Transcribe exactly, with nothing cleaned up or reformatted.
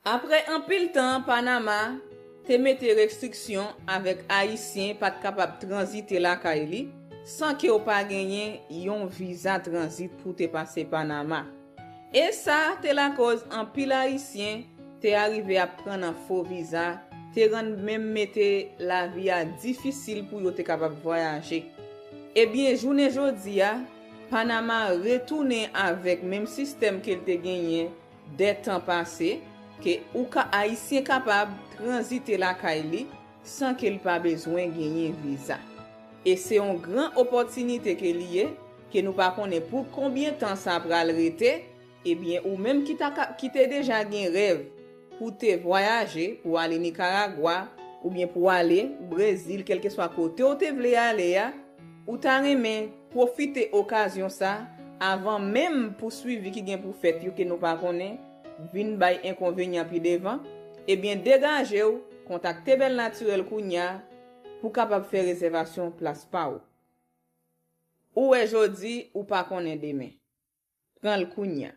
Apre anpil tan, Panama te mete restriksyon avèk Ayisyen pa t kapab tranzite lakay li san ke w pa genyen yon viza tranzit pou te pase Panama. E sa te lakòz anpil Ayisyen te arive ap pran nan fo viza, te rann menm mete lavi a difisil pou yo te kapab vwayaje. Ebyen, jounen jodi a, Panama retounen avèk menm sistèm ke l te genyen dè tan pase, ke ou ka Ayisyen kapab tranzite lakay li san ke l pa bezwen genyen viza. E se yon gran opòtinite ke li ye, ke nou pa konnen pou konbyen tan sa pral rete, ebyen ou menm ki ta ka, ki te deja gen rèv pou te vwayaje, pou ale Nikaragwa, oubyen pou ale Brezil, kèlkeswa kote w te vle ale a, ou ta renmen pwofite okazyon sa avan menm pou swivi ki gen pou fèt yo ke nou pa konnen vin bay enkonvenyan pi devan, ebyen degaje w, kontakte Bèl Natirèl kounya pou kapab fè rezèvasyon plas pa w. Ou wè jodi, ou pa konnen demen. Pran l kounya.